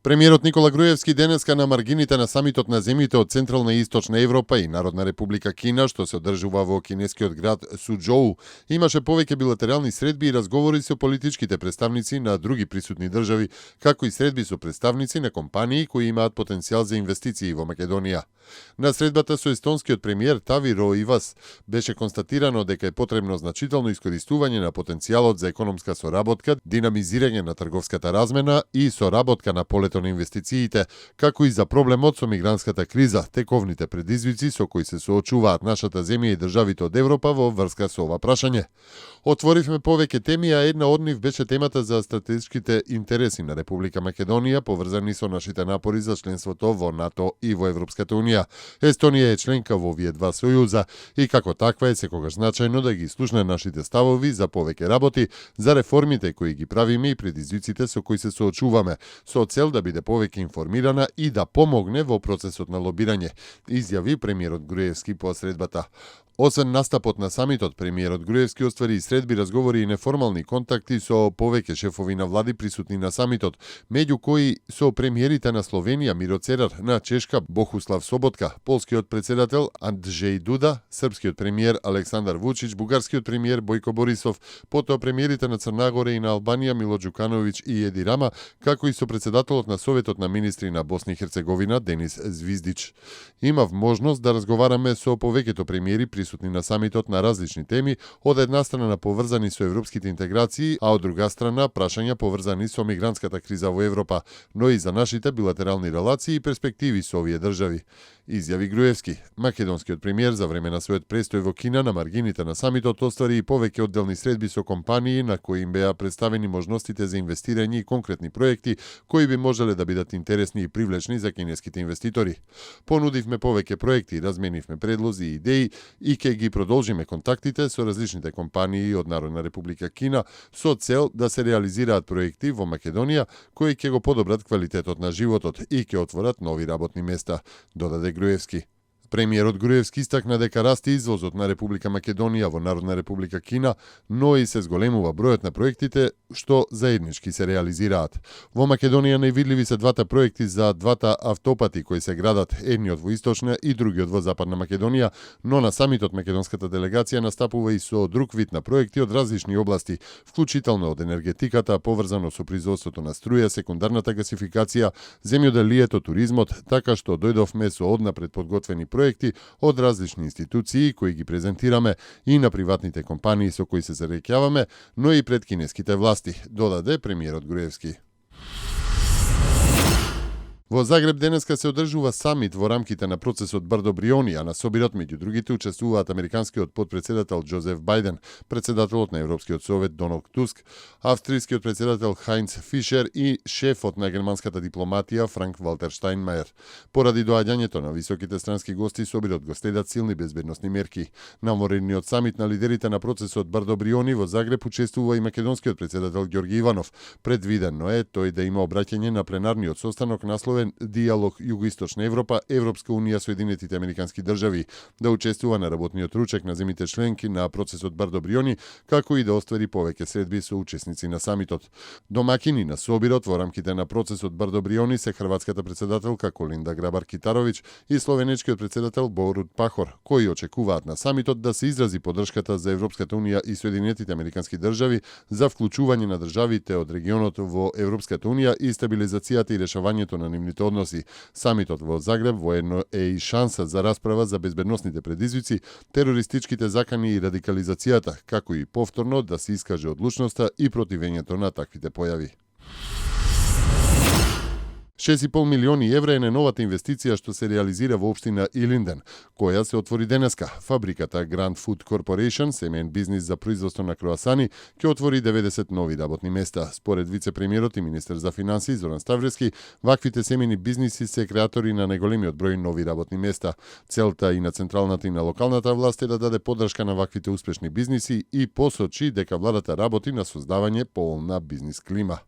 Премиерот Никола Груевски денеска на маргините на самитот на земјите од Централна и Источна Европа и Народна република Кина, што се одржува во кинескиот град Суџоу, имаше повеќе билатерални средби и разговори со политичките представници на други присутни држави, како и средби со представници на компании кои имаат потенцијал за инвестиции во Македонија. На средбата со естонскиот премиер Тави Роивас беше констатирано дека е потребно значително искористување на потенцијалот за економска соработка, динамизирање на трговската размена и соработка на полето на инвестициите, како и за проблемот со мигрантската криза, тековните предизвици со кои се соочуваат нашата земја и државите од Европа во врска со ова прашање. Отворивме повеќе теми, а една од нив беше темата за стратешките интереси на Република Македонија, поврзани со нашите напори за членството во НАТО и во Европската унија. Естонија е членка во овие два сојуза и како таква е секогаш значајно да ги слушне нашите ставови за повеќе работи, за реформите кои ги правиме и предизвиците со кои се соочуваме, со цел да биде повеќе информирана и да помогне во процесот на лобирање, изјави премиерот Груевски по средбата. Освен настапот на самитот, премиерот Груевски оствари и средби, разговори и неформални контакти со повеќе шефови на влади присутни на самитот, меѓу кои со премиерите на Словенија Миро Церар, на Чешка Бохуслав Соботка, полскиот председател Анджеј Дуда, српскиот премиер Александар Вучич, бугарскиот премиер Бојко Борисов, потоа премиерите на Црна Гора и на Албанија Мило Џукановиќ и Еди Рама, како и со председателот на Советот на министри на Босна и Херцеговина Денис Звиздич. Имав можност да разговараме со повеќето премиери присутни на самитот на различни теми, од една страна поврзани со европските интеграции, а од друга страна прашања поврзани со мигрантската криза во Европа, но и за нашите билатерални релации и перспективи со овие држави. Изјави Груевски. Македонскиот премиер за време на својот престој во Кина на маргините на самитот оствари и повеќе одделни средби со компании на кои им беа представени можностите за инвестирање и конкретни проекти кои би можеле да бидат интересни и привлечни за кинеските инвеститори. Понудивме повеќе проекти, разменивме предлози и идеи и ќе ги продолжиме контактите со различните компании од Народна република Кина со цел да се реализираат проекти во Македонија кои ќе го подобрат квалитетот на животот и ќе отворат нови работни места, додаде Груевски. Премиерот Груевски истакна дека расте извозот на Република Македонија во Народна република Кина, но и се зголемува бројот на проектите што заеднички се реализираат. Во Македонија највидливи се двата проекти за двата автопати кои се градат, едниот во Источна и другиот во Западна Македонија, но на самитот македонската делегација настапува и со друг вид на проекти од различни области, вклучително од енергетиката, поврзано со производството на струја, секундарната гасификација, земјоделието, туризмот, така што дојдовме со однапред подготвени проекти од различни институции кои ги презентираме и на приватните компании со кои се зарекјаваме, но и пред кинеските власти, додаде премиерот Груевски. Во Загреб денеска се одржува самит во рамките на процесот Брдо Бриони, а на собирот меѓу другите учествуваат американскиот потпредседател Џозеф Бајден, председателот на Европскиот совет Доналд Туск, австријскиот председател Хајнц Фишер и шефот на германската дипломатија Франк Валтер Штајнмајер. Поради доаѓањето на високите странски гости, собирот го следат силни безбедносни мерки. На морениот самит на лидерите на процесот Брдо Бриони во Загреб учествува и македонскиот председател Ѓорги Иванов. Предвидено е тој да има обраќање на пленарниот состанок насловен Диалог Југоисточна Европа, Европска унија, Соединетите американски држави, да учествува на работниот ручек на земите членки на процесот Брдо Бриони, како и да оствари повеќе средби со учесници на самитот. Домакини на собирот во рамките на процесот Брдо Бриони се хрватската председателка Колинда Грабар-Китаровиќ и словенечкиот председател Борут Пахор, кои очекуваат на самитот да се изрази поддршката за Европската унија и Соединетите американски држави за вклучување на државите од регионот во Европската унија и стабилизацијата и решавањето на нивните односи. Самитот во Загреб воедно е и шанса за расправа за безбедносните предизвици, терористичките закани и радикализацијата, како и повторно да се искаже одлучноста и противењето на таквите појави. 6,5 милиони евра е најновата инвестиција што се реализира во општина Илинден, која се отвори денеска. Фабриката Grand Food Corporation, семеен бизнис за производство на круасани, ќе отвори 90 нови работни места. Според вице-премиерот и министер за финансии Зоран Ставрески, ваквите семени бизниси се креатори на најголемиот број нови работни места. Целта и на централната и на локалната власт е да даде поддршка на ваквите успешни бизниси и посочи дека владата работи на создавање поголна бизнис клима.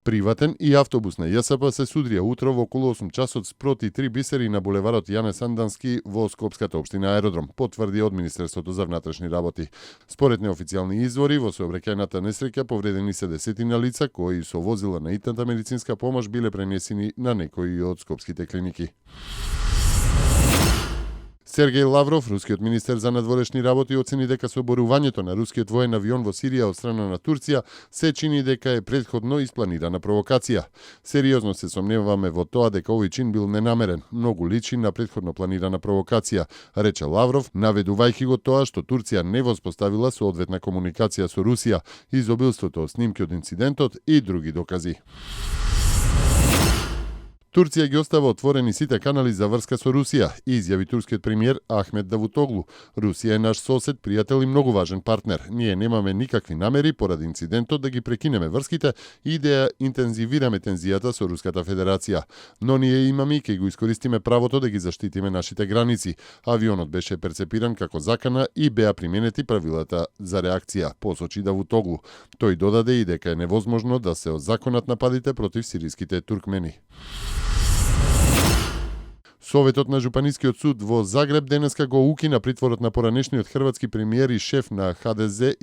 Приватен и автобусна ЈСП се судрија утро во околу 8 часот спроти 3 бисери на булеварот Јане Сандански во Скопската општина Аеродром, потврди од Министерството за внатрешни работи. Според неофицијални извори, во сообраќајната несреќа повредени се десетина лица кои со возила на итната медицинска помош биле пренесени на некои од скопските клиники. Сергеј Лавров, рускиот министер за надворешни работи, оцени дека соборувањето на рускиот воен авион во Сирија од страна на Турција се чини дека е претходно испланирана провокација. Сериозно се сомневаме во тоа дека овој чин бил ненамерен, многу личи на претходно планирана провокација, рече Лавров, наведувајќи го тоа што Турција не воспоставила соодветна комуникација со Русија, изобилството од снимки од инцидентот и други докази. Турција ги остава отворени сите канали за врска со Русија, изјави турскиот премиер Ахмет Давутоглу. Русија е наш сосед, пријател и многу важен партнер. Ние немаме никакви намери поради инцидентот да ги прекинеме врските и да ја интензивираме тензијата со Руската Федерација. Но ние имаме и ќе го искористиме правото да ги заштитиме нашите граници. Авионот беше перцепиран како закана и беа применети правилата за реакција, посочи Давутоглу. Тој додаде и дека е невозможно да се озаконат нападите против сириските туркмени. Советот на Жупанискиот суд во Загреб денеска го укина притворот на поранешниот хрватски премиер и шеф на ХДЗ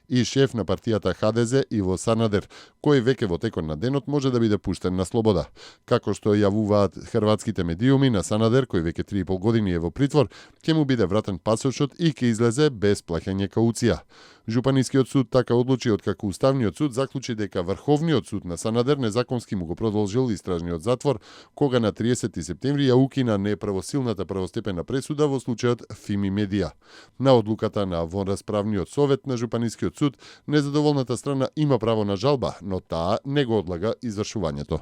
и шеф на партијата ХДЗ Иво Санадер, кој веќе во текот на денот може да биде пуштен на слобода. Како што јавуваат хрватските медиуми, на Санадер, кој веќе 3,5 години е во притвор, ќе му биде вратен пасошот и ќе излезе без плаќање кауција. Жупанискиот суд така одлучи откако Уставниот суд заклучи дека Врховниот суд на Санадер незаконски му го продолжил истражниот затвор, кога на 30 септември ја укина неправосилната првостепена пресуда во случајот Фими Медија. На одлуката на вонрасправниот совет на Жупанискиот суд, незадоволната страна има право на жалба, но таа не го одлага извршувањето.